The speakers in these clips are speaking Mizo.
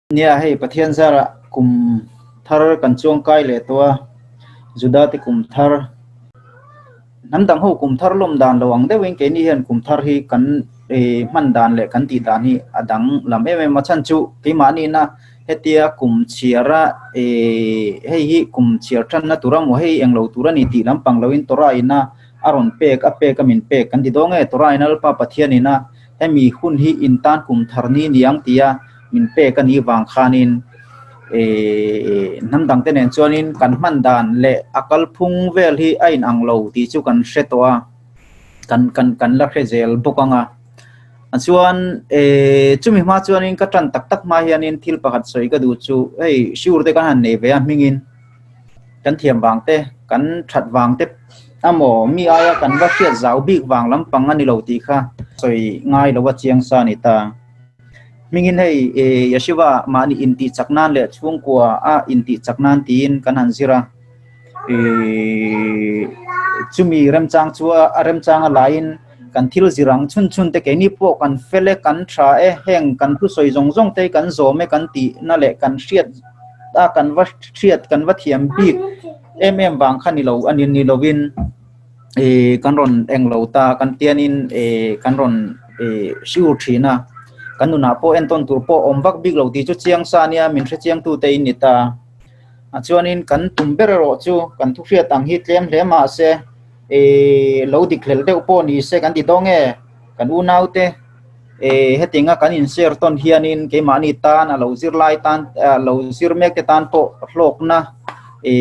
Nia hei Pathian zarah kum thar kan chuang kai leh tawh a, Juda te kum thar, hnam dang ho kum thar lawm dan lo ang deuhin keini hian kum thar hi kan hman dan leh kan tih dan hi a dang lam em em a, chhan chu keimahniina hetia kum chhiara hei hi kum chhiar tanna tur a maw hei englo tur a ni tih lampang loin Torah ina a rawn pek a pek a min pek kan ti dawn nge Torah ina Lalpa Pathian ina hemi hun hi in tan kum thar ni niang tia min pek a nih vang khanin hnam dangte nen chuanin kan hman dan leh a kalphung vel hi a inang lo tih chu kan hre tawh a, kan kan kan la hre zel bawk ang a. Chuan chumi hma chuanin ka tan tak tak hma hianin thil pakhat sawi ka duh chu hei shiur te kan han nei ve a hmingin kan thiam vang te kan that vang te amaw mi aia kan va hriat zau bik vang lampang a ni lo tih kha sawi ngai lo a chiang sa a ni ta. Hmingin hei Yeshiva mahni intih chak nan leh chhungkua a intih chak nan tiin kan han zir a, chumi remchang chu a remchang a laiin kan thil zir ang chhun chhun te keini pawh kan fel e kan tha e heng kan thusawi zawng zawng te hi kan zawm e kan tihna leh kan hriat a kan va hriat kan va thiam bik em em vang kha ni lo a ni ni lovin. Kan rawn englo ta kan tianin kan rawn hriur thin a, kan nunah pawh entawn tur pawh awm vak bik lo tih chu chiang sa ania min hre chiang tute in ni ta. Chuanin kan tum ber erawh chu kan thu hriat ang hi tlem hle mahse lo dik hlel deuh pawh ni se kan ti dawn nge kan unaute hetianga kan in share tawn hianin keimahni tan a lo zirlai tan lo zir mek te tan pawh hlawkna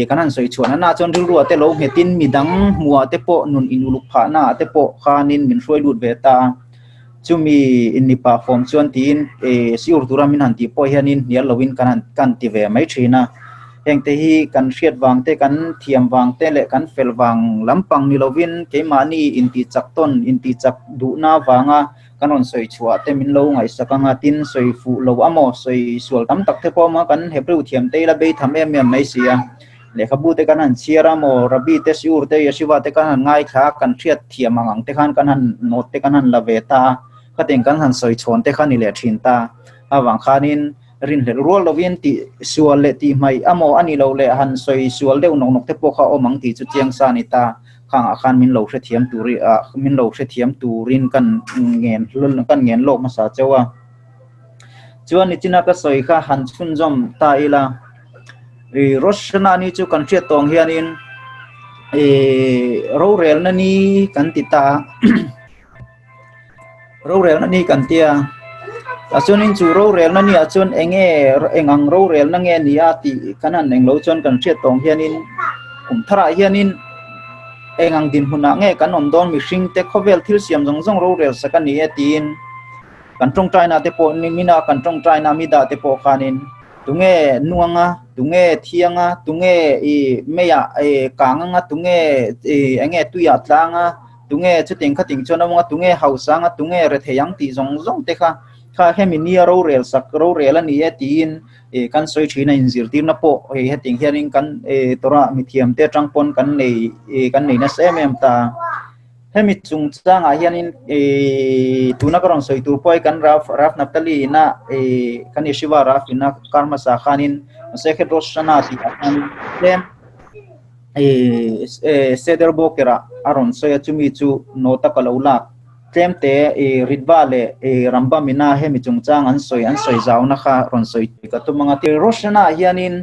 kan han sawi chhuah nana chuan rilru ah te lo nghetin midang hmuh ah te pawh nun in uluk phah na ah te pawh khanin min hruai lut ve ta a chumi in mipa fawm chuan tiin siur tura min han tih pawh hianin hnial lovin kan han kan ti ve mai thin a heng te hi kan hriat vang te kan thiam vang te leh kan fel vang lampang ni lovin keimahni intih chak tawn intih chak duhna vanga kan rawn sawi chhuah te min lo ngaihsak anga tin sawi fuh lo a maw sawi sual tam tak te pawh a awm a kan Hebrew thiam te ila bei tham em em mai si a lehkhabu te kan han chhiar a maw Rabbi te Shiur te Yeshiva te kan han ngaithla a kan hriat thiam ang ang te khan kan han note te kan han la ve ta a khatin kan han sawi chhawn te kha ni leh thin ta avang khanin rinhlelh rual lovin tih sual leh tih hmaih a maw a ni lo leh han sawi sual deuh nawk nawk te pawh kha a awm ang tih chu chiang sa a ni ta. Khangah khan min lo hrethiam tur ah min lo hrethiam turin kan ngen kan ngen lawk hmasa chauh a. Chuan nichina ka sawi kha han chhunzawm ta ila ih Rosh Hashanah ni chu kan hriat tawng hianin ih rorelna ni kan ti ta a rorelna ni kan tia a chuanin chu rorelna ni ah chuan eng nge eng ang rorelna nge ni a tih kan han englo chuan kan hriat tawng hianin kum tharah hianin eng ang dinhmunah nge kan awm dawn mihring te khawvel thil siam zawng zawng rorel sak a ni e tiin kan tawngtaina te pawh nimina kan tawngtaina mi dah te pawh khanin tunge nuanga tunge thianga tunge ih meiah ih kang anga tunge ih eng nge tuiah tlanga Tunge chuting khating chuan a awm a, tunge hausa anga, tunge rethei ang tih zawng zawng te kha kha hemi nia rorel sak rorel a ni e tiin ih kan sawi thin a inzirtirna pawh hei heting hianin kan ih Torah mithiam te atang pawn kan nei ih kan nei nasa em em ta. Hemi chungchangah hianin ih tuna ka rawn sawi tur pawh hi kan Rav Rav Naftali ina ih kan Yeshiva Rav ina kar hmasa khanin Masechet Rosh Hashanah tih ah khanin tlem Seder Boker ah a rawn sawi a chumi chu nota ka lo lak tlem te Ritva leh Rambam ina hemi chungchang an sawi an sawi zauna kha rawn sawi ka tum ang a. Rosh Hashanah ah hianin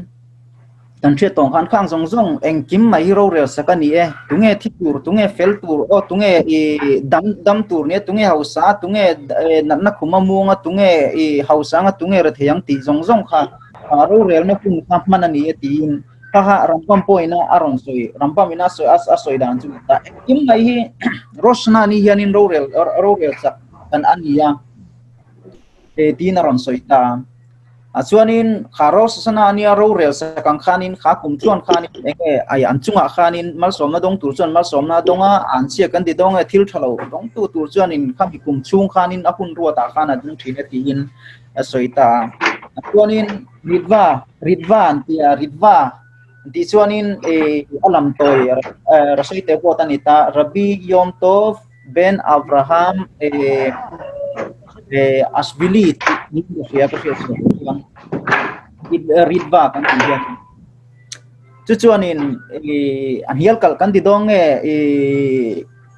kan hriat tawng khan khang zawng zawng engkim mai hi rorel sak a ni e, tunge thi tur, tunge fel tur aw tunge dam dam tur nia, tunge hausa tunge natna khuma muanga tunge hausa anga tunge rethei ang tih zawng zawng kha rorelna hun kha hman a ni e tiin Kha kha Rambam pawhin a rawn sawi, Rambam in a sawi a sawi dan chu ta engkim mai hi Rosh Hashanah ni hianin rorel rorel chak kan a ni a e tiin a rawn sawi ta. A chuanin kha Rosh Hashanah nia rorel sak ang khanin kha kum chuan khanin enge ai an chungah khanin malsawmna dawng tur chuan malsawmna a dawng a, an chhia kan ti dawng e thil tha lo dawngtu tur chuanin khami kum chhung khanin a hun ruatah khan a ding thin e tiin a sawi ta a. Chuanin Ritva, Ritva an ti a, Ritva an tih chuanin eh a lam tawi Rasawi te pawh a ni ta, Rabbi Yom Tov ben Avraham eh eh Ashbili tih niin ka hria ka hriat chhuah chuan. Ritva kan tih hian chu chuanin a hnial kalh kan ti dawn nge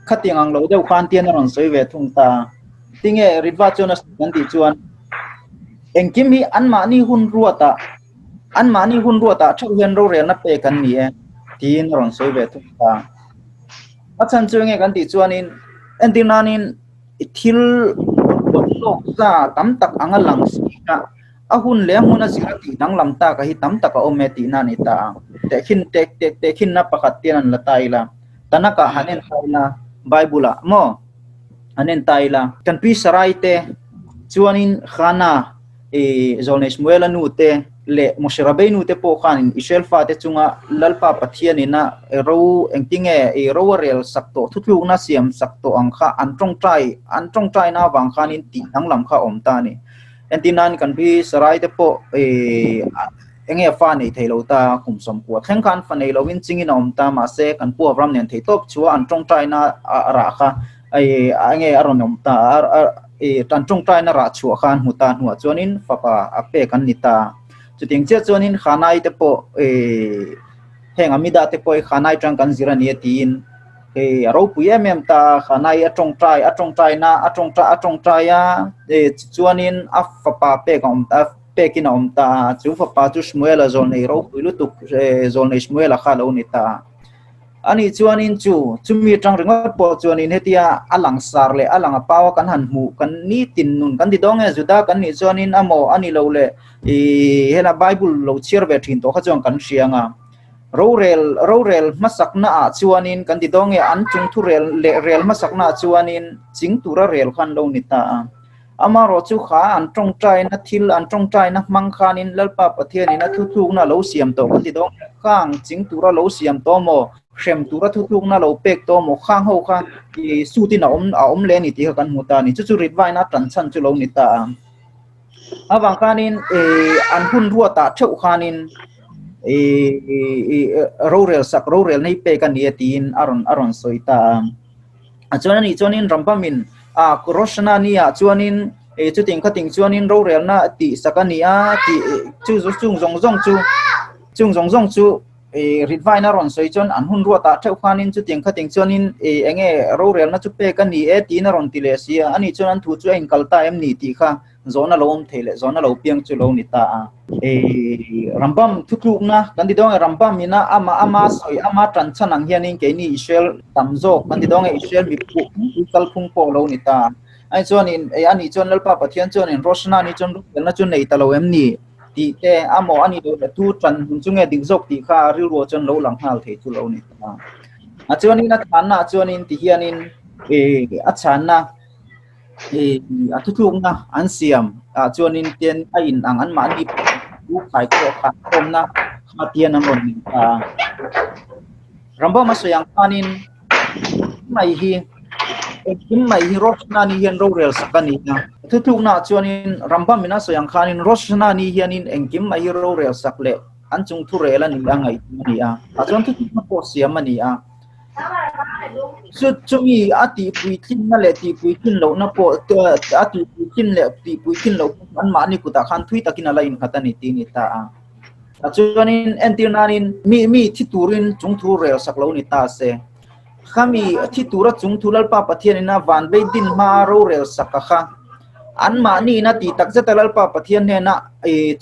khatiang ang lo deuh khan tian a rawn sawi ve thung ta. Tinge Ritva chuan a sawi kan tih chuan engkim hi anmahni hun ruatah anmahni hun ruatah theuh hian rorelna pek an ni e tiin a rawn sawi ve thung ta. A chhan chu enge kan tih chuanin entir nanin thil lawk za tam tak anga lang si a a hun leh a hmun a zir a tih danglam tak a hi tam tak a awm e tihna a ni ta a. Tehkhin teh teh tehkhinna pakhat tian an la ta ila Tanakh ah han en ta ila Bible ah maw han en ta ila kan pi Sarai te chuanin Hannah I Zawlnei Shmuela nu te leh Moshe Rabbeinu te pawh khanin Israel fate chunga Lalpa Pathianin a ro engtinge i ro a rel sak tawh thutlukna siam sak tawh ang kha an tawngtai an tawngtaina avang khanin tih danglam kha a awm ta a ni. Entir nan kan pi Sarai te pawh i enge fa nei thei lo ta kum sawmkua thleng khan fa nei loin chingin a awm ta mahse kan pu Avram nen thei tawp chua an tawngtaina a rah kha i enge a rawn awm ta a i tan tawngtaina rah chhuah khan hmu ta hnuah chuanin fapa a pek an ni ta. Chutiang chiah chuanin Khanai te pawh i heng Amida te pawh hi Khanai tang kan zir a ni a tiin i a ropui em em ta a, Khanai a tawngtai a tawngtaina a tawngtai a tawngtai a i chuanin a fapa pek a awm ta pekin a awm ta a, chu fapa chu Shmuela zawlnei ropui lutuk zawlnei Shmuela kha a lo ni ta a. Ani chuanin chu chumi atang ringawt pawh chuanin hetia a langsar leh a lang a pau a kan han hmuh kan nitin nun kan ti dawng e Juda kan nih chuanin a maw a ni lo le ih hela Bible lo chhiar ve thin tawh kha chuan kan hria ang a. Rorel rorel hmasakna ah chuanin kan ti dawng e an chung thu rel leh rel hmasakna ah chuanin ching tura rel kha an lo ni ta a. Amaherawh chu kha an tawngtaina thil an tawngtaina hmang khanin Lalpa Pathianin a thuthlukna lo siam tawh kan ti dawn e. Khang ching tura lo siam tawh maw, hrem tura thuthlukna lo pek tawh maw, khang ho kha i sutin a awm a awm leh a ni tih kha kan hmu ta a ni. Chu chu ritvaina tan chhan chu lo ni ta a. Avang khanin i an hun ruatah theuh khanin i i rorel sak rorel nei pek a ni e tiin a rawn a rawn sawi ta a. A chuan anih chuanin Rambamin a Rosh Hashanah ni ah chuanin eh chuting khating chuanin rorelna tih sak a ni a tih chu chung zawng zawng chu chung zawng zawng chu eh ritvaina rawn sawi chuan an hun ruatah theuh khanin chutiang khating chuanin eh enge rorelna chu pek a ni e tiin a rawn ti leh si a anih chuan an thu chu a inkal ta em ni tih kha Zawhna lo awm thei leh zawhna lo piang chu lo ni ta a. Ei, Rambam thutlukna kan ti dawn e, Rambam ina ama ama sawi ama tan chhan ang hianin keini Israel tam zawk kan ti dawn e, Israel mipu pui kalphung pawh lo ni ta. Ani chuanin, ei ani chuan Lalpa Pathian chuanin Roshana ni chuan rorelna chu nei ta lo em ni tih te amaw ani lo leh tu tan hun chu nge dik zawk tih kha rilruah chuan lo lang nghal thei chu lo ni ta. A chuanin a chhanna chuanin ti hianin, ei a chhanna I a thutlukna an siam ah chuanin tian a in ang an mahni lu khai pawh kha khawmna kha tian an rawn nei ta a. Rambam a sawi ang khanin mai hi engkim mai hi Rosh Hashanah ni hian rorel sak a ni a. Thutlukna ah chuanin Rambam in a sawi ang khanin Rosh Hashanah ni hianin engkim mai hi rorel sak leh an chung thu rel a ni a ngaihtuah a ni a. Tah chuan thutlukna pawh siam a ni a. Chu chumi a tihpuitlinna leh tihpuitlin lohna pawh a tihpuitlin leh tihpuitlin loh pawh anmahni kutah khan thui takin a la innghat a ni tih a ni ta a. Chuanin entir nanin mi mi thi turin chung thu rel sak lo ni ta se. Khami thi tura chung thu Lalpa Pathianin a van vei din hma a rorel sak a kha. Anmahni ina tih tak zeta Lalpa Pathian hnena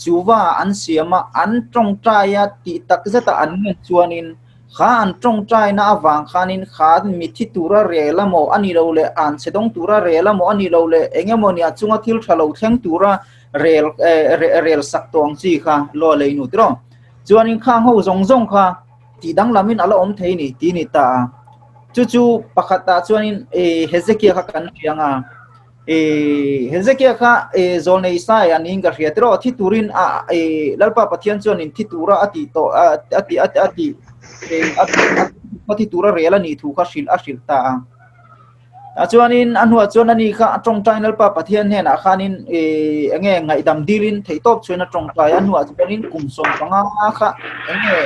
chuva an siam a, an tawngtai a tih tak zeta an ngen chuanin Kha an tawngtaina avang khanin kha mithi tura rel a maw a ni lo leh an chhe dawng tura rel a maw a ni lo leh eng emaw nia chunga thil tha lo thleng tura rel rel sak tawh ang chi kha law lei nu tiraw. Chuanin khang ho zawng zawng kha tih danglamin a la awm thei ni tih a ni ta a. Chu chu pakhatah chuanin Hezekia kha kan hria ang a. Hezekia kha zawlnei sai an in ka hria tiraw thi turin a Lalpa Pathian chuan in thi tura a tih tawh a ti a ti a thi tura rel a nih thu kha hrilh a hrilh ta a. Tah chuanin a hnuah chuan ani kha a tawngtai Lalpa Pathian hnenah khanin enge ngaihdam dilin theihtawp chuan a tawngtai a hnuah chuanin kum 15 kha enge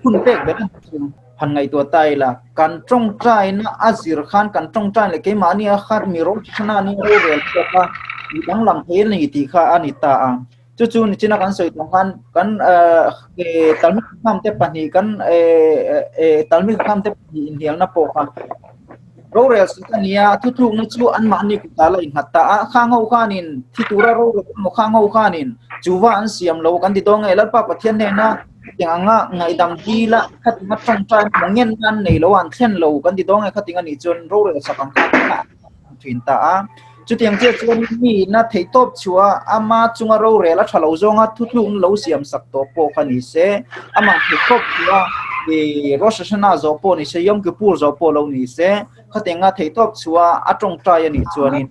hun pek ber a ni. Han ngaihtuah ta ila, kan tawngtaina a zir khan kan tawngtai leh keimahni a khat mi Rosh Hashanah ni rorel chhuak a, mi danglam thei a ni tih kha a ni ta a. Chu chu nichina kan sawi tawh khan kan Talmid Chacham te pahnih kan Talmid Chacham te pahnih inhnialna pawh kha rorel sak a nia, thuthlukna chu anmahni kutah la innghat ta a, khang ho khanin thi tura rorel emaw khang ho khanin chuva an siam lo kan ti dawn nge Lalpa Pathian hnena hetiang anga ngaihdam dila khatinga tawngtai emaw ngenna an nei lo a an thlen lo kan ti dawn nge khating anih chuan rorel sak ang khan a thin ta a. Chutiang chiah chuan miina theihtawp chhuah ama chunga rorel a tha lo zawnga thuthlukna lo siam sak tawh pawh kha ni se, amah theihtawp chhuah ih Rosh Hashanah zawh pawh ni se, Yom Kippur zawh pawh lo ni se, khatianga theihtawp chhuah a tawngtai a nih chuanin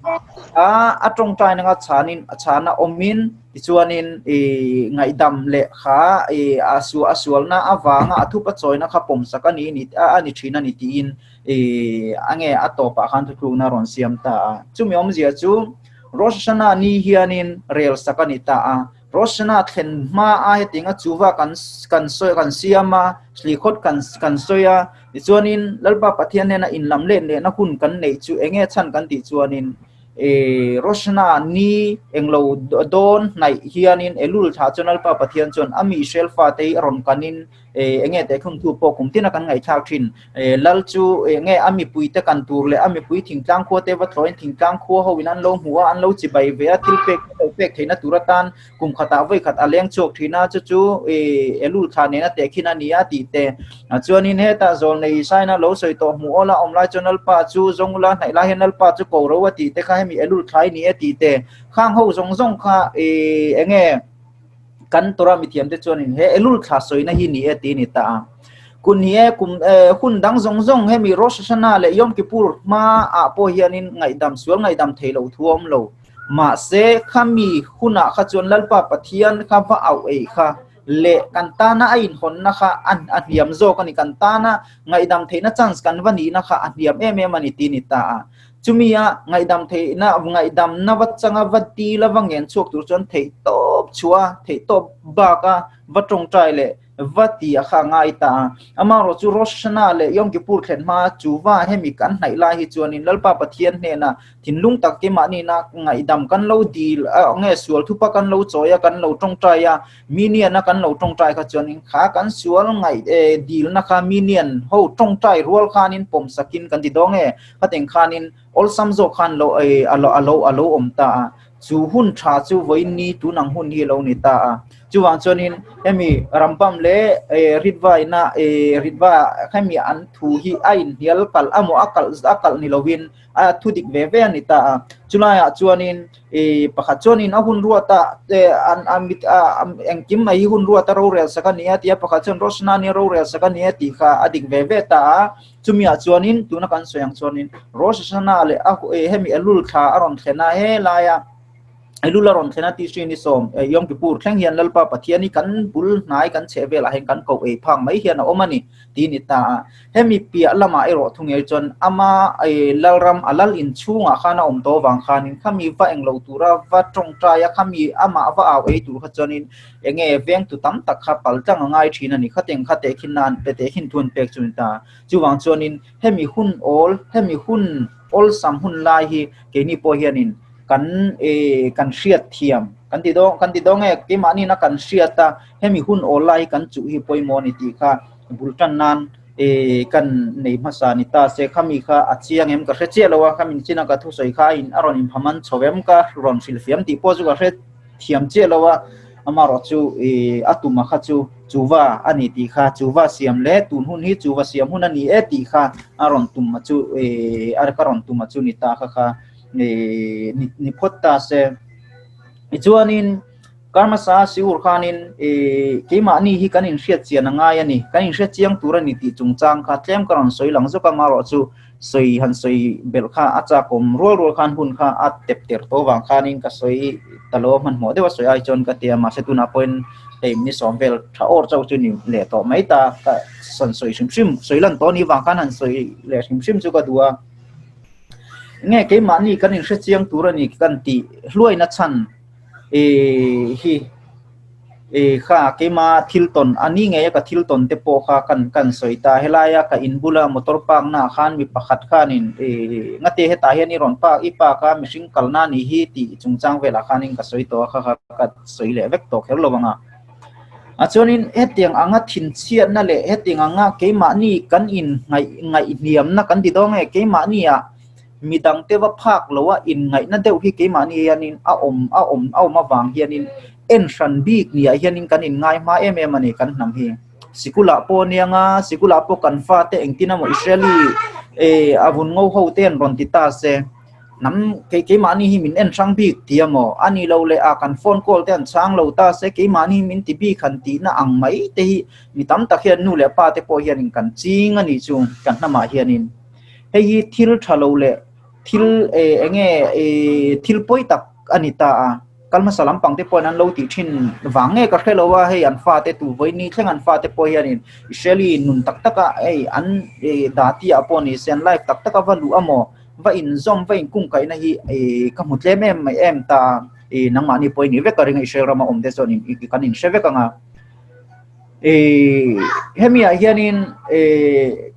a a tawngtai nanga chhanin a chhana awmin tichuanin ih ngaihdam leh kha ih a a sualna avanga a thupa chawina kha pawmsak a ni a ni thin a ni tiin I a nge a tawpah khan thutlukna a rawn siam ta a. Chumi awmzia chu Rosh Hashanah ni hianin rel sak a ni ta a. Rosh Hashanah thlen hma a hetiang a chuva kan kan sawi kan siam a, thlikhawt kan kan sawi a. Tichuanin Lalpa Pathian hnena inlam let lehna hun kan neih chu enge chhan kan tih chuanin I Rosh Hashanah ni englo dawn hnaih hianin Elul thla chuan Lalpa Pathian chuan a mi Israel fate hi a rawn kanin Enge teh khum thu pawh kum tina kan ngaihthlak thin. Lal chu enge a mipui te kan tur leh a mipui thingtlang khua te va thlawhin thingtlang khua ho in an lo hmu a, an lo chibai ve a, thil pek te lo pek theihna tur atan kum khatah vawi khat a leng chhuak thin a, chu chu Elul thla nena teh khin a ni a tih te. Chuanin hetah zawlnei Isaina lo sawi tawh hmuh awl a awm lai chuan Lalpa chu zawng ula hnaih lai hian Lalpa chu ko ro a tih te kha hemi Elul thla i ni e tih te. Khang ho zawng zawng kha enge Kan Torah mithiamte chuanin he Elul thla sawina hi ni e ti a ni ta a. Kun hi e kum hun dang zawng zawng hemi Rosh Hashanah leh Yom Kippur hmaah pawh hianin ngaihdam sual ngaihdam thei lo thu a awm lo. Mahse khami hunah kha chuan Lalpa Pathian kha va auh ei kha leh kan tana a inhawnna kha a hniam zawk a ni, kan tana ngaihdam theihna chance kan va nihna kha a hniam em em a ni ti a ni ta a. Chumia ngaihdam theihna, ngaihdamna va changa va dil a va ngen chhuak tur chuan theih tawp chhuah a, theih tawp bak a va tawngtai leh va ti a kha ngai ta a. Amaherawh chu Rosh Hashanah leh Yom Kippur thlen hma chuva hemi kan hnaih lai hi chuanin Lalpa Pathian hnena thinlung tak keimahniina ngaihdam kan lo dil a, nge sual thupa kan lo chawi a, kan lo tawngtai a, Minion a kan lo tawngtai kha chuanin kha kan sual ngaih dilna kha minion ho tawngtai rual khanin pawm sakin kan ti dawn nge khateng khanin awlsam zawk khan lo a lo a lo a lo awm ta a chu hun tha chu vawiin ni tun ang hun hi a lo ni ta a chuvang chuanin hemi Rambam leh Ritva ina Ritva hemi an thu hi a inhnial kalh amaw a kalh a kalh ni lovin a thu dik ve ve a ni ta a chulaiah chuanin I pakhat chuanin a hun ruata an a mit a engkim mai hi hun ruata rorel sak a ni a tia pakhat chuan Rosh Hashanah ni rorel sak a ni a tih kha a dik ve ve ta a chumi ah chuanin tuna kan sawi ang chuanin Rosh Hashanah leh a hemi Elul thla a rawn thlen a helaia Elul a rawn thlen a Tishri ni sawm Yom Kippur thleng hian Lalpa Pathian hi kan bul hnai kan chheh velah hian kan koh ei phak mai hian a awm a ni tih a ni ta a. Hemi piah lamah erawh thu ngei chuan ama Lalram a lal in chhungah khan a awm tawh avang khanin khami va englo tura va tawngtai a, khami amah va au ei tur kha chuanin enge vengtu tam tak kha pal tlang a ngai thin a ni. Khateng kha tehkhin nan pe tehkhin thu an pek chu a ni ta. Chuvang chuanin hemi hun awl, hemi hun awlsam hun lai hi keini pawh hianin kan kan hriat thiam kan ti dawn kan ti dawn nge keimahniin a kan hriat a, hemi hun awl lai hi kan chuh hi pawimawh a ni tih kha bul tan nan kan nei hmasa ni ta se khami kha a chiang em ka hre chiah lo a khami chin a ka thusawi kha a in a rawn inphaman chho em ka rawn hrilhfiam tih pawh chu ka hre thiam chiah lo a amaherawh chu a tuma kha chu chuva a ni tih kha chuva siam leh tun hun hi chuva siam hun a ni e tih kha a rawn tum a chu a ka rawn tum a chu ni ta kha kha ni phawt ta se tichuanin Karmasa Siur khanin keimahni hi kan inhriat chian a ngai a ni, kan inhriat chiang tur a ni tih chungchang kha tlem ka rawn sawi lang zawk a, marawh chu sawi han sawi belh kha a chakawm rual rual khan hun kha a tep ter tawh vang khanin ka sawi ta lo a, hmanhmawh deuh a sawi ai chuan ka ti a, mahse tunah pawhin hei ni sawm vel tha awr chauh chu ni leh tawh mai ta, ka han sawi hrim hrim, sawi lan tawh ni vang khan han sawi leh hrim hrim chu ka duh a. Nge keimahni kan inhre chiang tur a ni kan tih hluaina chhan hi. E kha keima thil tawn a ni ngei a ka thil tawn te pawh kha kan kan sawi ta. Helaia ka in bula motor park naah khan mi pakhat khanin e ngate hetah hian i rawn park i park a mihring kalna a nih hi tih chungchang velah khanin ka sawi tawh a kha kha ka sawi leh vek tawh kher lo ang a. A chuanin hetiang anga thinchhiatna leh hetiang anga keimahni kan in ngaih ngaihhniamna kan ti dawn nge keimahni ah midangte va phak lo a inngaihna deuh hi keimahni hianin a awm a awm a awm avang hianin en hran bik niah hianin kan inngai hma em em a ni kan hnam hi. Sikulah pawh a nia nga, sikulah pawh kan fate engtin emaw Israeli eh a vun ngo ho te an rawn ti ta se, hnam kei keimahni hi min en hrang bik ti emaw a ni lo leh a kan phone call te an chhang lo ta se keimahni hi min ti bik han tihna ang mai te hi mi tam tak hian nu leh pa te pawh hianin kan ching a nih chu kan hnamah hianin. Hei hi thil tha lo leh thil eh eng nge eh thil pawi tak a ni ta a, kal hmasa lampang te pawhin an lo tih thin vang nge ka hre lo a, hei an fate tu vawiin thleng an fate pawh hianin Israeli nun tak tak a hei an eh dati ah pawh ni se an life tak tak a va luh amaw va inzawm va inkungkaihna hi eh ka hmu tlem em mai em ta a, eh nangmahni pawh i nih vek a ring a Israel rama awm te chuan kan inhre vek ang a. Eh hemi ah hianin eh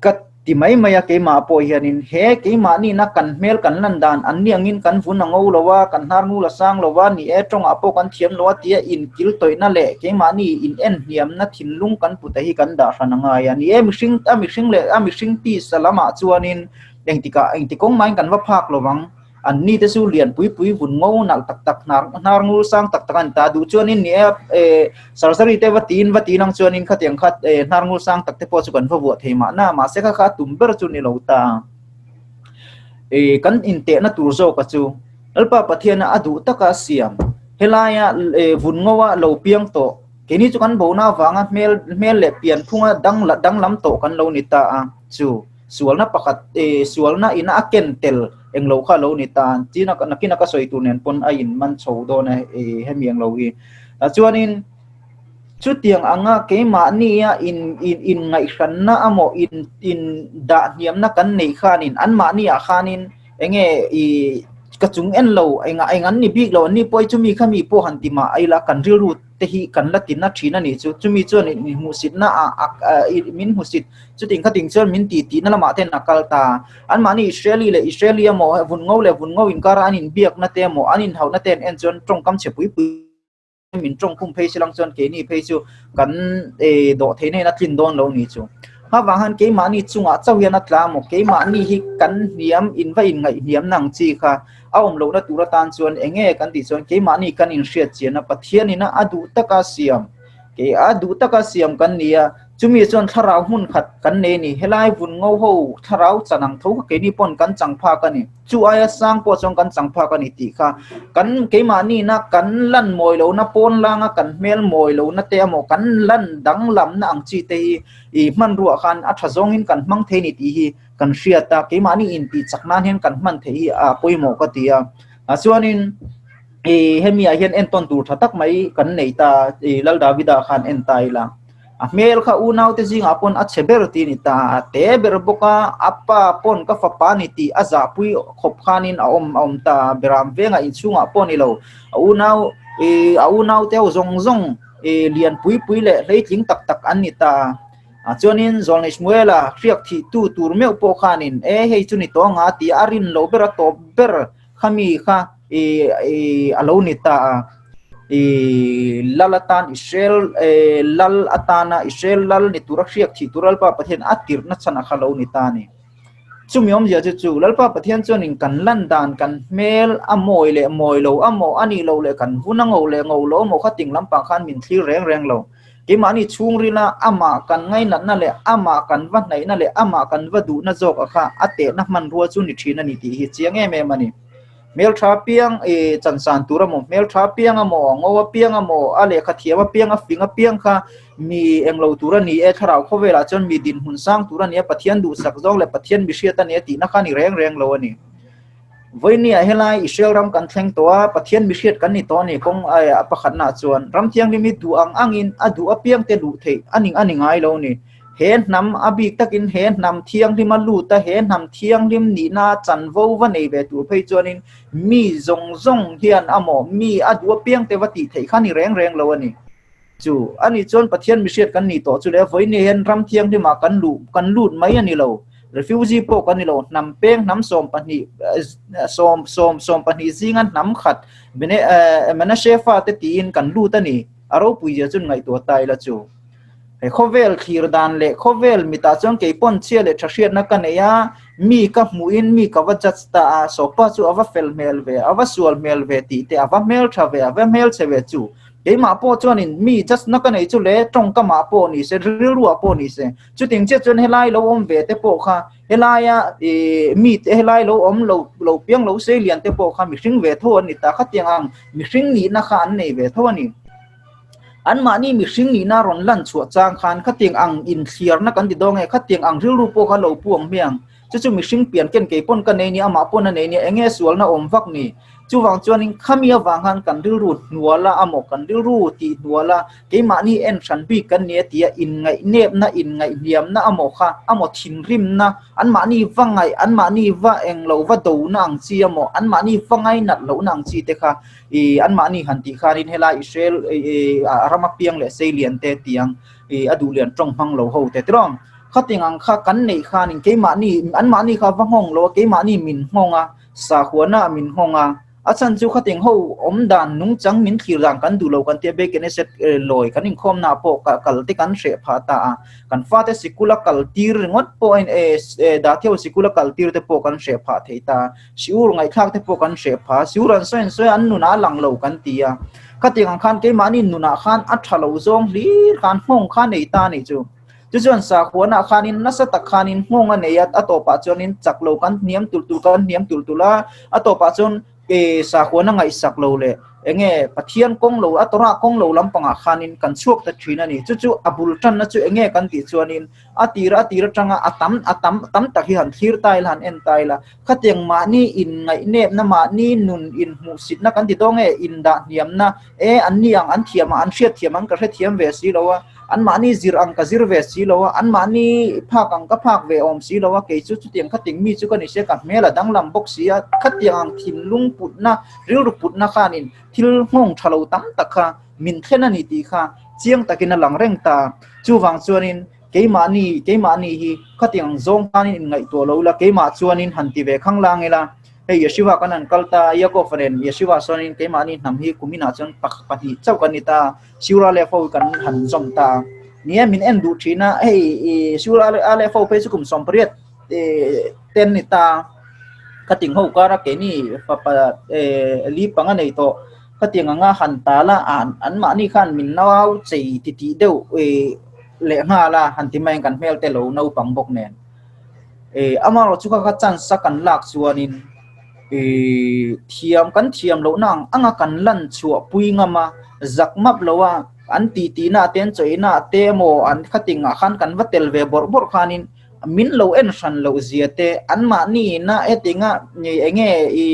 ka ti mai mai a keimah pawh hianin he keimah nihna kan hmel kan lan dan an ni angin kan vun a ngo lo a kan hnar ngul a sang lo a ni e tawngah pawh kan thiam lo a tia inkil tawihna leh keimahni in en hniamna thinlung kan pute hi kan dah hran a ngai a ni e mihring a mihring leh a mihring tisa lamah chuanin engtikah engti kawng mahin kan va phak lo vang. An ni te chu lian pui pui vun ngo nalh tak tak hnar hnar ngul sang tak tak a ni ta. Duh chuanin ni e eh surgery te va tiin va tiin ang chuanin khatiang kha eh hnar ngul sang tak te pawh chu kan va vuah thei mahna mahse kha kha a tum ber chu ni lo ta. Eh kan intehna tur zawka chu Lalpa Pathiana a duh taka a siam helaia eh vun ngoa lo piang tawh keini chu kan bona avanga hmel hmel leh pian phunga dang danglam tawh kan lo ni ta a chu. Sualna pakhat eh sualna ina a ken tel englo kha lo ni ta china nakin a ka sawi tur nen pawn a in man chho dawn a eh hemi englo hi. Tah chuanin chutiang anga keimahnia in in in ngaihhranna amaw in in dah hniamna kan neih khanin anmahniah khanin enge ih ka chung en lo engah eng an ni bik lo an ni pawh hi chumi khami pawh han ti mah ila kan rilru te hi kan la ti na thin a nih chu chumi chuan in hmuhsitna ah min hmuhsit chuting khating chuan min ti tihna lamah ten a kal ta anmahni Israeli leh Israeli emaw vun ngo leh vun ngo inkara an inbiakna te emaw an inhauhna te an en chuan tawngkam chhe pui pui min tawngkhum phei silang chuan keini phei chu kan dawh theihna in a tlin dawn lo ni chu Hma han keimahni chungah chauh hian a tla maw keimahni hi kan hniam in va inngaih hniam na ang chi kha a awm lohna tur atan chuan eng nge kan tih chuan keimahni kan inhriat chian a Pathianin a duh taka siam kei a duh taka siam kan ni a chumi chuan thlarau hmun khat kan nei a ni helai vun ngo ho thlarau chan ang tho kha keini pawn kan chang phak a ni chu aia sang pawh chuan kan chang phak a ni tih kha kan keimahni na kan lan mawi lohna pawn langa kan hmel mawi lohna te emaw kan lan danglamna ang chi te hi i hmanruah khan a tha zawngin kan hmang thei ni tih hi kan hriat a keimahni intih chak nan hian kan hman theih hi a pawimawh ka ti a ah chuanin ih hemi ah hian entawn tur tha tak mai kan nei ta ih Lal Davida khan en ta ila a hmel kha unau te zingah pawn a chhe ber tih a ni ta a te ber bawk a a pa pawn ka fapa ni tih a zahpui khawp khanin a awm a awm ta beram vengah inchhungah pawh a ni lo a unau ih a unau te ho zawng zawng ih lian pui pui leh hleitling tak tak an ni ta a chuanin Zawlnei Shmuela hriak thih tu tur meuh pawh khanin e hei chu ni tawh anga tih a rin lo ber a tawp ber khami kha ih ih a lo ni ta a ih lal atan Israel eh lal atana Israel lal ni tura hriak thih tur Lalpa Pathian a tirhna chhan a kha lo ni ta a ni. Chumi awmzia chu chu Lalpa Pathian chuanin kan lan dan kan hmel a mawi leh mawi lo amaw a nih loh leh kan vun a ngo leh ngo lo amaw kha ting lampang khan min thlir reng reng lo. Keimahni chhungrila amah kan ngainatna leh amah kan va hnaihna leh amah kan va duhna zawk a kha a tehna hmanrua chu ni thin a ni tih hi chiang em em a ni. Hmeltha piang i chansan tur amaw, hmeltha piang amaw, ngo apiang amaw, a lehkha thiam apiang, a fing apiang kha mi englo tur a ni e, thlarau khawvelah chuan mi dinhmun sang tur a ni a, Pathian duhsak zawng leh Pathian mihriat a ni a tihna kha a ni reng reng lo a ni. Vawinia helai Israel ram kan thleng tawh a, Pathian mihriat kan ni tawh a ni kawng a pakhatnaah chuan ram thianghlim hi duh ang angin a duh apiang te luh theih a ni a ni ngai lo a ni. He hnam a bik takin he hnam thianghlim a lut a, he hnam thianghlim nihna chanvo va nei ve tur phei chuanin mi zawng zawng hian amaw mi a duh apiang te va tih theih kha ni reng reng lo a ni. Chu a nih chuan Pathian mihriat kan nih tawh chu le vawiin hian ram thianghlimah kan luh kan lut mai a ni lo. Refugee pawh kan ni lo. Hnam peng hnam 12 sawm sawm 12 zinga hnam khat Manasseh fate tiin kan lut a ni. A ropui zia chuan ngaihtuah ta ila chu. He khawvel thlir dan leh khawvel mitah chuan kei pawn chhia leh tha hriatna ka nei a, mi ka hmuhin mi ka va judge ta a, sawpa chu a va fel hmel ve, a va sual hmel ve tih te, a va hmel tha ve, a va hmel chhe ve chu. Keimah pawh chuanin mi judge na ka nei chu le tawngkamah pawh ni se, rilruah pawh ni se. Chuting chiah chuan helai lo awm ve te pawh kha, helaia mi te helai lo awm lo lo piang lo sei lian te pawh kha mihring ve tho an ni ta. Khatiang ang mihring nihna kha an nei ve tho a ni. Anmahni mihring nihna rawn lan chhuah chang khan khatiang ang inthliarna kan ti dawn nge, khatiang ang rilru pawh kha lo pu ang hmiang. Chu chu mihring pian ken kei pawn ka nei nia, amah pawn a nei nia, eng nge sualna awm vak ni? Chuvang chuanin khami avang khan kan rilru hnual a amaw kan rilru tih hnual a, keimahni en hran bik kan ni a tia inngaih-nepna, inngaihhniamna amaw kha amaw thinrimna, anmahni va ngaih, anmahni va englo va dona ang chi amaw, anmahni va ngainat lohna ang chi te kha I anmahni han tih khanin helai Israel rama piang leh sei lian te tiang i a duh lian tawng hmang lo ho te tiraw. Khating ang kha kan neih khanin keimahni anmahni kha va nghawng lo a keimahni min nghawng a, sahuana min nghawng a, a chhan chu khating ho awm dan nungchang min thlir dan kan duh lo kan tia be Knesset lawi kan inkhawmna ah pawh kal te kan hreh phah ta a, kan fate sikula kal tir ringawt pawh a in Datheo sikula kal tir te pawh kan hreh phah thei ta a. Siur ngaihthlak te pawh kan hreh pha, siur an sawi an sawi a, an nunah a lang lo kan ti a. Khatiang ang khan keimahni nunah khan a tha lo zawng hlir khan nghawng kha nei ta a nih chu. Chu chuan sakhuanah khanin nasa tak khanin nghawng a nei a, a tawpah chuanin chak lo kan hniam tulh tulh kan hniam tulh tulh a, a tawpah chuan sakhuana ngaihsak lo leh eng nge Pathian kawng lo a Torah kawng lo lampangah khanin kan chhuak ta thin a ni. Chu chu a bul tanna chu eng nge kan tih chuanin a tira a tir atanga a tam a tam tam tak hi han thlir ta ila han en ta ila khatiang mahni inngaih-nepna mahni nun inhmuhsitna kan ti dawn nge indah-hniamna e an ni ang an thiam ang an hriatthiam ang ka hrethiam ve si lo a an mahni zir ang ka zir ve si lo a an mahni phak ang ka phak ve awm si lo a kei chu chutiang khatiang mi chu ka ni se ka hmel a danglam bawk si a khatiang ang thinlung putna rilru putna khanin thil nghawng tha lo tam tak kha min thlen a ni tih kha chiang takin a lang reng ta. Chuvang chuanin keimahni, keimahni hi khatiang zawng khanin inngaihtuah lo ila, keimah chuanin han ti ve khang lang ila, hei Yeshiva kan han kal ta, Yaakov nen Yeshiva sawn keimahni hnam hi kuminah chuan 2 chauh kan ni ta, Siura leh fo kan han zawm ta. Nia min en duh thin a, hei Siura leh fo phei chu kum 18 ten ni ta, khating ho kara keini fapa li panga nei tawh. Khatiang anga han tal a, anmahni khan min nau chei titih deuh leh nghal a, han ti mai ang kan hmel te lo naupang bawk nen. Amaherawh chu kha kha chance a kan lak chuanin thiam kan thiam lohna ang anga kan lan chhuah pui ngam a, zak map lo a, an titihna te an chawihna te emaw an khating ah khan kan va tel ve bawrh bawrh khanin min lo en hran loh zia te, anmahni ina hetinga eng nge i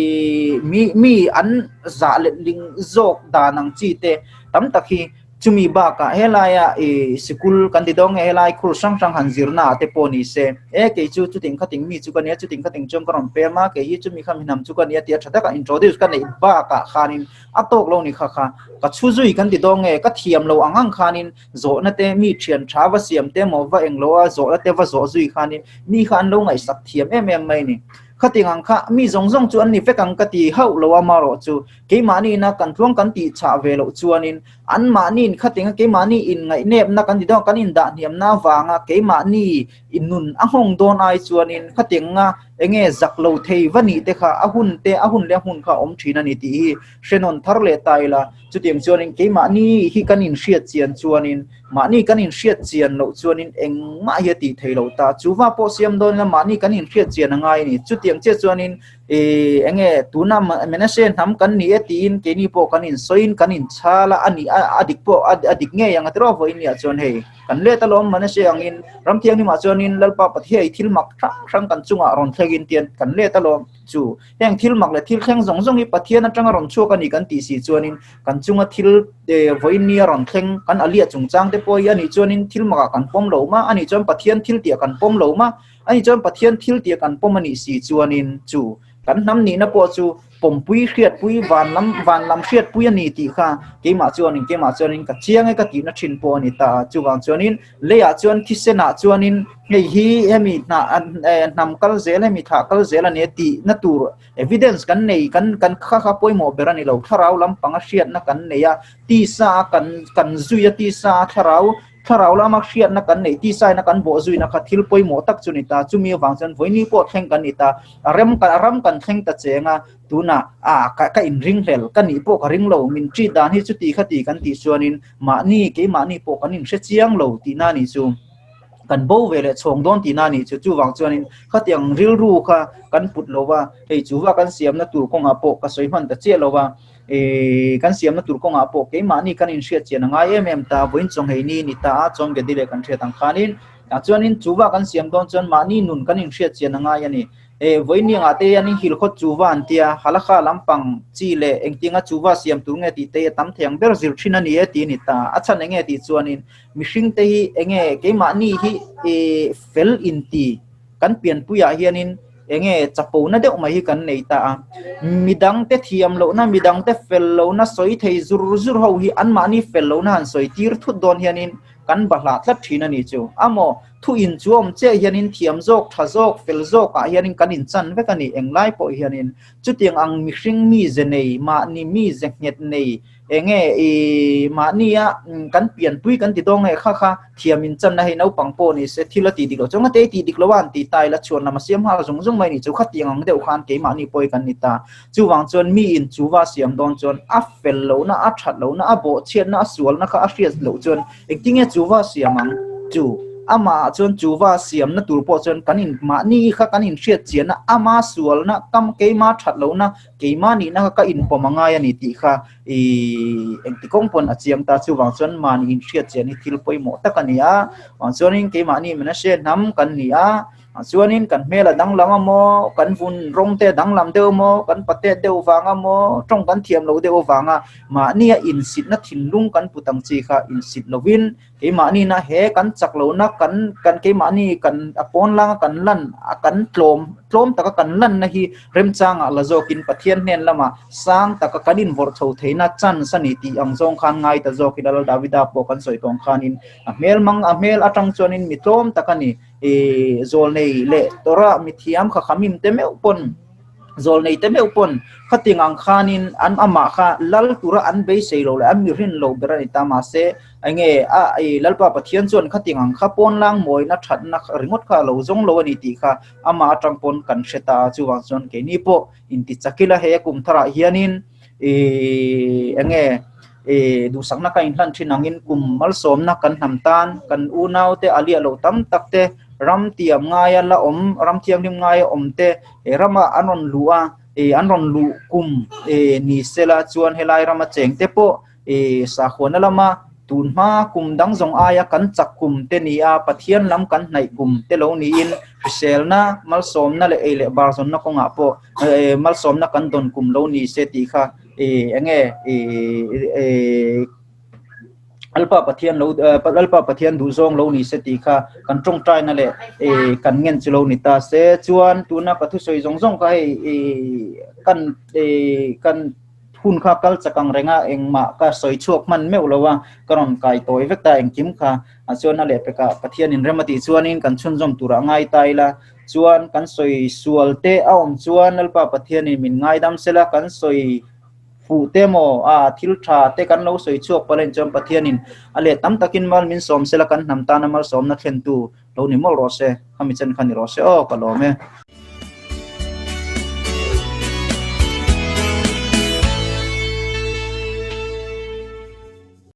mi mi an zah let ling zawk dan ang chi te tam tak hi chumi bakah helaia i sikul kan ti dawn nge helai khur hrang hrang han zirna ah te pawh ni se e kei chu chuting khating mi chu ka nia chuting khating chuan ka rawn pem a kei hi chumi kha mi hnam chu ka nia tia tha taka introduce ka neih bakah khanin a tawk lo ni kha kha ka chhu zui kan ti dawn nge ka thiam lo ang ang khanin Zawhna te mi thian tha va siam te maw va englo a zawhna te va zawh zui khanin mi kha an lo ngaihsak thiam em em mai ni. Khating ang kha mi zawng zawng chu an ni vek ang ka ti hauh lo a marawh chu keimahni ina kan tluang kan tih chah ve loh chuanin anmahniin khatinga keimahni inngaih-nepna kan ti dawn kan indahhniamna avanga keimahni nun a nghawng dawn ai chuanin khatinga enge zak lo thei va nih te kha a hun te a hun leh a hmun kha a awm thin a ni tih hi hre nawn thar leh ta ila. Chutiang chuanin keimahni hi kan inhriat chian chuanin mahni kan inhriat chian loh chuanin engmah hi a tih theih loh ta. Chuva pawh siam dawn ila mahni kan inhriat chian a ngai a ni. Chutiang. Chutiang chiah chuanin ih eng nge tuna Manasseh hnam kan ni e tiin keini pawh kan insawiin kan inchhal a, a nih a dik pawh a dik ngei ang a ti rawh vawiin nia chuan hei kan let alawm Manasseh angin ram thianghlimah chuanin Lalpa Pathiai thil mak hrang hrang kan chungah rawn thlengin tian kan let alawm chu heng thil mak leh thil thleng zawng zawng hi Pathian atanga rawn chhuak a ni kan tih si chuanin kan chunga thil vawiin nia rawn thleng kan aliah chungchang te pawh hi a nih chuanin thil makah kan pawm lo ma a nih chuan Pathian thil tihah kan pawm lo ma Ani chuan Pathian thil tia kan pawm a nih si chuanin chu kan hnam nihna pawh chu pawmpui hriatpui van lam van lam hriatpui a ni tih kha keimah chuanin keimah chuanin ka chiang e ka tihna thin pawh a ni ta a. Chuvang chuanin leiah chuan thisenah chuanin hei hi hemi hnah hnam kal zel hemi thlah kal zel a ni a tihna tur evidence kan nei kan kan kha kha pawimawh ber a ni lo. Thlarau lampanga hriatna kan nei a, tisa a kan kan zui a tisa a thlarau Thlarau lama hriatna kan neih tisaina kan bawh zuina kha thil pawimawh tak chu ni ta. Chumi avang chuan vawini pawh thleng kan ni ta. A rem a ram kan thleng ta cheng a, tunah ah ka ka inringhlel, ka nih pawh ka ring lo, min treat dan hi chuti khati kan tih chuanin mahni keimahni pawh kan inhre chiang lo tihna ni chu kan bo ve leh chhawng dawn tihna ni chu. Chuvang chuanin khatiang rilru kha kan put lo va, hei chuva kan siamna tur kawngah pawh ka sawi hman ta chiah lo va. Kan siamna tur kawngah pawh keimahni kan inhriat chian a ngai em em ta, vawiin chawnghei ni ni ta a, chuan Gedi leh kan hriat ang khanin tah chuanin chuva kan siam dawn chuan mahni nun kan inhriat chian a ngai a ni. Vawiin ni angah te hian hilkhawt chuva an tia, halakha lampang chi leh engtinga chuva siam tur nge tih te hi a tam thei ang ber zir thin a ni e tih a ni ta. A chhan enge tih chuanin mihring te hi enge keimahni hi fel inti kan pianpuiah hianin enge chapona deuh mai hi kan nei ta a, midangte thiam lohna, midangte fel lohna sawi thei zur zur ho hi anmahni fel lohna han sawi tir thut dawn hianin kan bahlah tlat thin a ni chu. Amaw thu inchuam chiah hianin thiam zawk, tha zawk, fel zawkah hianin kan inchan vek a ni englai pawh hianin chutiang ang mihring mize nei, mahni mize nghet nei, Enge i mahnia kan pianpui kan ti dawn nge kha kha thiam in channa hei naupang pawh ni se thil a tih dik loh chuan ngate i tih dik lo a an tih ta ila chhuan lam a siam nghal zung zung mai ni chu khatiang ang deuh khan keimahni pawh hi kan ni ta. Chuvang chuan mi in chuva siam dawn chuan a fel lohna a that lohna a bawhchhiatna a sualna kha a hriat loh chuan engtinge chuva siam ang chu amah chuan chuva siamna tur pawh chuan kan in mahni kha kan inhriat chianna ama sualna kam keima that lohna Keimah nihna kha ka inpawm a ngai a ni tih kha i engti kawng pawn a chiang ta. Chuvang chuan mahni inhriat chian hi thil pawimawh tak a ni a. Vang chuanin keimahni Manasseh hnam kan ni a, chuanin kan hmel a danglam a maw, kan vun rawng te a danglam deuh a maw, kan patet deuh vang a maw, tawng kan thiam lo deuh avanga mahnia insitna thinlung kan put ang chi kha insit lovin Keimahni na he kan chak lohna kan kan keimahni kan a pawn langa kan lan a kan tlawm tlawm taka kan lanna hi remchangah la zawkin Pathian hnen lamah sang taka kan invawrh chho theihna chance a ni tih ang zawng khan ngai ta zawk ila Lal Davida pawh kan sawi tawng khanin a hmel mang a hmel atang chuanin mi tlawm tak a ni ih zawlnei leh tawrah mi thiam kha khamim te meuh pawn Zawlnei te meuh pawn khatiang ang khanin an amah kha lal tura an beisei lo leh an mi rin lo ber a ni ta. Mahse, enge a i Lalpa Pathian chuan khatiang ang kha pawnlang mawina thatna ringawt kha a lo zawng lo a ni tih kha amah atang pawn kan hre ta a. Chuvang chuan keini pawh inti chak ila hei a kum tharah hianin i enge i duhsakna ka inhlan thin angin kum malsawmna kan hnam tan kan unaute a liah loh tam tak te ram tiam ngaia la awm ram thianghlim ngaia awm te he rama an rawn luh a ih an rawn luh kum ih ni sela chuan helai rama cheng te pawh ih sakhuana lama tun hma kum dang zawng aia kan chak kum te ni a Pathian lam kan hnaih kum te lo niin hriselna malsawmna leh ei leh bar zawnna kawngah pawh ih malsawmna kan dawn kum lo ni se tih kha ih eng nge ih Lalpa Pathian lo Lalpa Pathian duh zawng lo ni se tih kha kan tawngtaina leh ih kan ngen chu lo ni ta se chuan tuna ka thusawi zawng zawng kha hei ih kan ih kan hun kha kal chak ang reng a engmah ka sawi chhuak hman meuh lo a ka rawn kai tawi vek ta engkim kha a chuan a lehpekah Pathianin rem a tih chuanin kan chhunzawm turah ngai ta ila chuan kan sawi sual te a awm chuan Lalpa Pathianin min ngaidam sela kan sawi Fuh te maw a thil tha te kan lo sawi chhuak palh anih chuan Pathianin a let tam takin mal min sawm sela kan hnam tana malsawmna thlentu lo ni mawlh rawh se, khami chen kha ni rawh se aw ka lawm e.